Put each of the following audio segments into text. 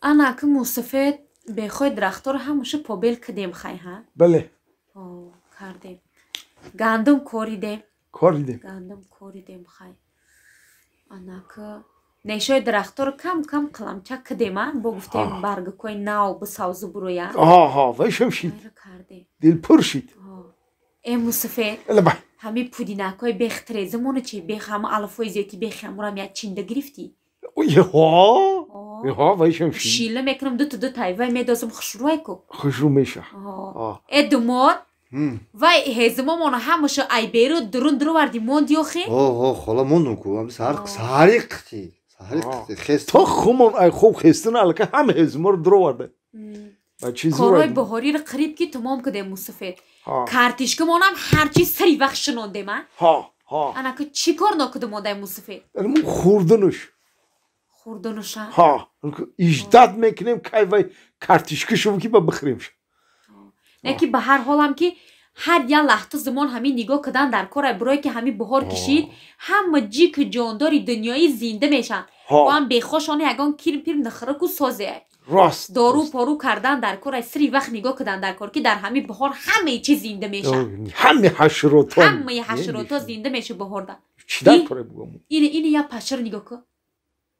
Ана ки мусафед бехои дарахторо ҳамаша побел кардем хай, ҳа? Бале. Кардем. Гандум коридем. Коридем. Гандум коридем хай. Анака нешои дарахторо кам кам қаламча кардем, а? Бо гуфтем баргакои нав бисавзу буроя. Ҳа, вайшам шид. Кардем. Дилпур шид. Э мусафед. Лабай. Ҳами пудинакҳои бехтрезимоно чи бех ҳама алафҳои зиёти бехи ҳамурам як чинда гирифтӣ? Ҳа, вайшам шид. Шила мекунам дута дутай вай медозам хушрӯай ку. Хушрӯ меша. Э думод вай ҳезимомоно ҳамаша ай беру дурун дуроварди монди охи? Ҳо, хола мондум ку. Саҳари қити. Саҳари қити. Хест. То хумон ай хуб хестана алка ҳама ҳезиморо дуроварда. Корҳои баҳориро қариб ки тамом кардем мусафед. Картишкамонам ҳарчи сари вақт шинондем, а? Ҳа. Анака чӣ кор нокудем одай мусафед? Хурдунуш. Хурдунуша? Ҳа. Иждат мекунем кай вай картишка шув ки ба бихӯрем. Не ки ба ҳар ҳолам ки ҳар як лаҳта замон ҳамин нигоҳ кардан дар кор барое ки ҳамин баҳор кишид ҳама ҷику ҷондори дунёӣ зинда мешаванд. Бо ҳам бехошона ягон кирм пирм нахӯраку созе. Рост. Дору пору кардан дар кор сири вақт нигоҳ кардан дар кор ки дар ҳамин баҳор ҳамаи чиз зинда мешавад. Ҳамаи ҳашаротҳо. Ҳамаи ҳашаротҳо зинда мешавад баҳорда. Чӣ дар коре бугам? Ини як пашаро нигоҳ кун.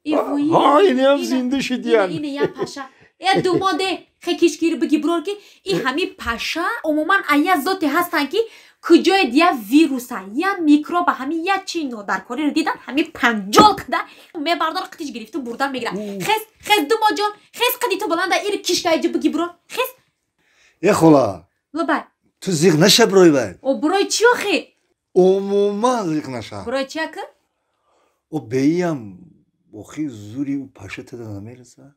Ҳа, ини ҳам зинда шид ян. Ини як паша. Э думоде хекишкири биги бурор ки ин ҳамин паша умуман ая зоте ҳастанд ки куҷое я вируса, я микроба, ҳамин я чи нодаркориро дидан ҳамин панҷол када мебардор қитиш гирифту бурдан мегирад. Хез, хез думоҷон, хез қиди ту баланда ири кишкаиҷи биги бурор, хез. Э хола. Лабай. Ту зиқ наша бирой бай. О бирой чи охи? Умуман зиқ наша. Бирой чи ака? О беиам охи зури ӯ паша тада намереса.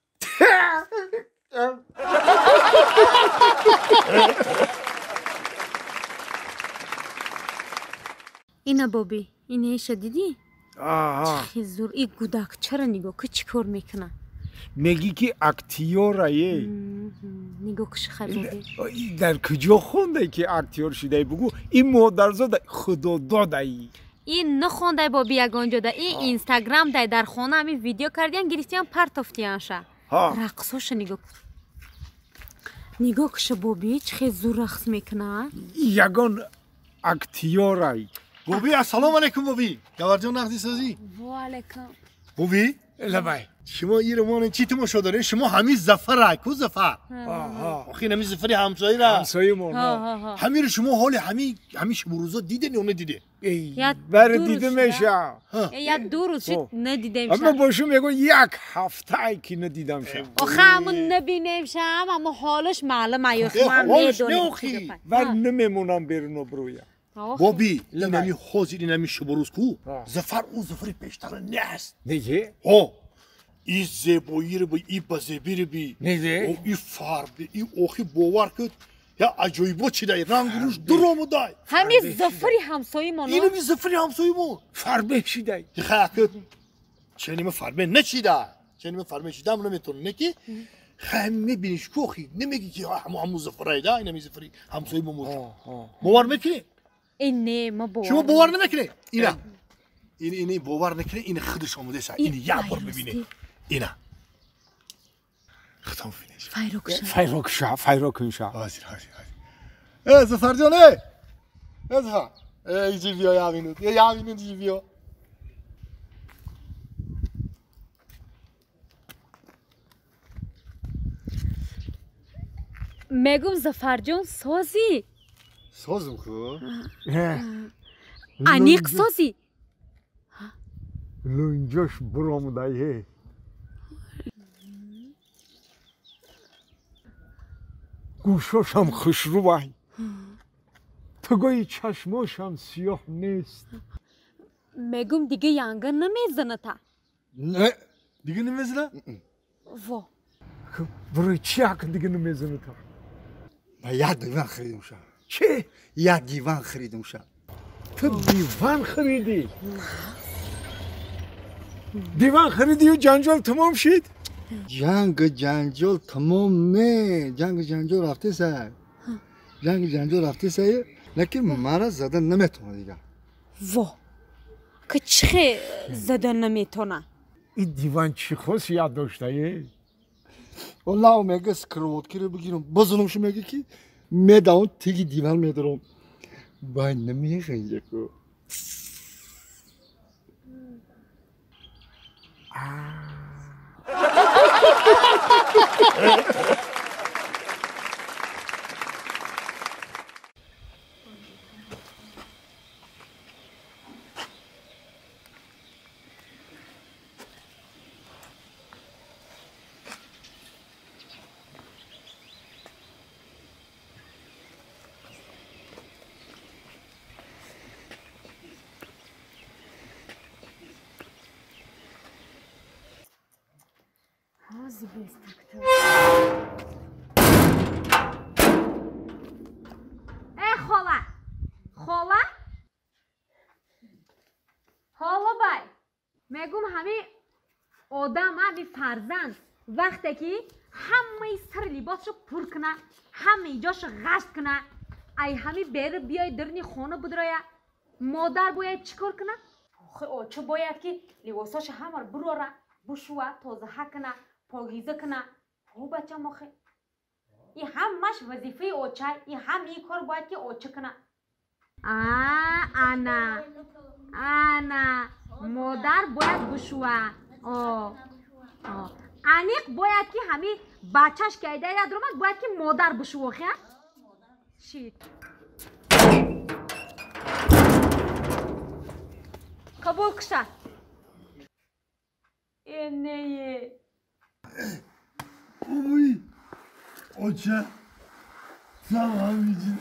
Ина боби, инаиша дидӣ? Чӣ зур, и гудак чара нигоҳ ки чӣ кор мекуна? Мегӣ ки актёрае. Нигоҳ куши хай боби. Дар куҷо хондай ки актёр шудай бугӯ? Ин модарзода худододаи. Ин нахондай боби ягон ҷода, ин инстаграм дай дар хона ҳамин видео кардиян гирифтиян партофтиянша. Рақсоша нигоҳ. Нигоҳ куша боби, чӣ хел зур рақс мекуна? Ягон актёрай. Боби, ассалому алайкум боби. Гаварҷон нақди созӣ? Ва алайкум. Боби? Лабай. Шумо иромон чӣ тамошо доред? Шумо ҳамин Зафара, ку Зафар? Охи ҳамин Зафари ҳамсояра. Ҳамсоямон. Ҳамин шумо ҳоли ҳамин шумо рӯзо диден ё надидед? Бар дида меша. Як ду рӯз шуд надидем ша. Аммо бо шумо мегӯям як ҳафтае ки надидам ша. Охе ҳамун набинем ша, аммо ҳолаш маълум ай охи ман медонем. Вар намемонам берун обрӯя. Боби, инами ҳозир инами шубурӯз ку Зафар ӯ Зафари пештара нест. Неге? Ҳо. И зебоиро би, и базебиро би, и фарби, и охи бовар куд, я аҷоибот шидай, рангу рӯш дуромудай. Ҳамин Зафари ҳамсоимон. Инами Зафари ҳамсоимон. Фарбе шидай. Хай ченима фарбе нашида. Ченима фарбе шидам наметонам, не ки хай мебиниш ку охи, намеги ки ҳамун Зафарайда, инами Зафари ҳамсоимон. Бовар мекунӣ? Не, ма бовар. Шумо бовар намекунед? Ина. Ин бовар накунед, ин худаш омадааст. Ин як бор бибинед. Ина. Худам бибинед. Файрокша. Файрокша, файрокунша. Ҳозир, ҳозир, ҳозир. Э Зафарҷон, э! Э Зафар. Э иҷи биё як минут. Э як минут иҷи биё. Мегум Зафарҷон созӣ? Созм ку? Аниқ созӣ? Лунҷош буромудае. Гӯшошам хушрӯвай. Тугои чашмошам сиёҳ нест. Мегум дига янга намезаната. Не, дига намезана? Во. Барои чӣ ак дига намезаната? Ма як диван харидум ша. Чӣ? Як диван харидум ша. Ту диван харидӣ? Диван харидию ҷанҷол тамом шид? Ҷангу ҷанҷол тамом не, ҷангу ҷанҷол рафтеса. Ҷангу ҷанҷол рафтеса, лекин мара зада наметавона дига. Во. Ки чӣ зада наметавона? Ин диван чӣ хосият доштае? Лав мега скроводкиро бигирам, базанамшу мега ки медавам теги диван медарам. Вай намеханҷаку. Э, хола! Хола? Хола бай! Мегум ҳами одам, ҳами фарзанд вақте ки ҳамаи сари либосшо пур куна, ҳамаи ҷошо ғашт куна, ай ҳами бери биёй дирни хона будроя, модар бояд чӣ кор куна? Чӣ бояд ки либосошо ҳамаро бурора, бушува, тозаҳа куна, покиза куна. О бачам охе. И ҳамаш вазифаи очай, и ҳамаи кор бояд ки оча куна. А, ана. Ана. Модар бояд бушува. О. О. Аниқ бояд ки ҳами бачаш ки айда дуромад, бояд ки модар бушува охе. Шит. Қабул куша. Э, не. Ой, оча, салам için.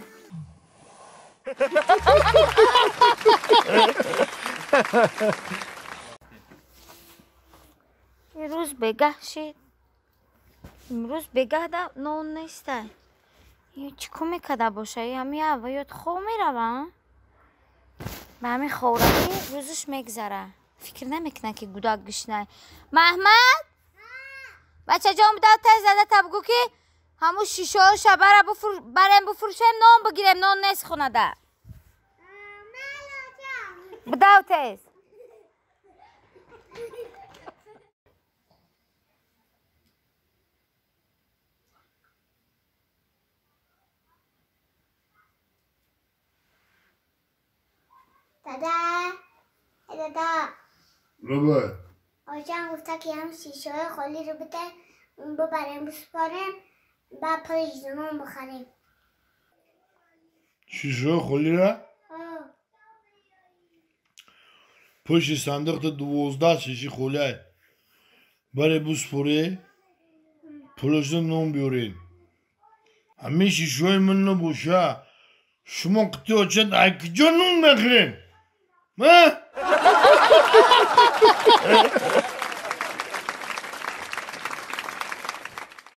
Имрӯз бегаҳ шид. Имрӯз бегаҳ да нон нестай. Чӣ кор мекарда боша? Ҳами авваёт хоб мерава? Ба ҳамин ховравӣ рӯзаш мегзара. Фикр намекунад ки гудак гишнай. Маҳмад! Бачаҷон бидав тез зада та бугӯ ки ҳамун шишаҳоша барем буфурӯшем, нон бигирем, нон нест хонада. Бидав тез. Дада, дада. Лабай. Очам гуфта ки ҳам шишаҳои холиро биде, бибарем биспорем, баъд пули нон бихарем. Шишаҳои холира? Пушти сандиқта 12 шиши холиай. Баре биспоре, пулашро нон биёред. Ҳамин шишаҳои ман набоша, шумо қити очад ай куҷо нон мехӯред?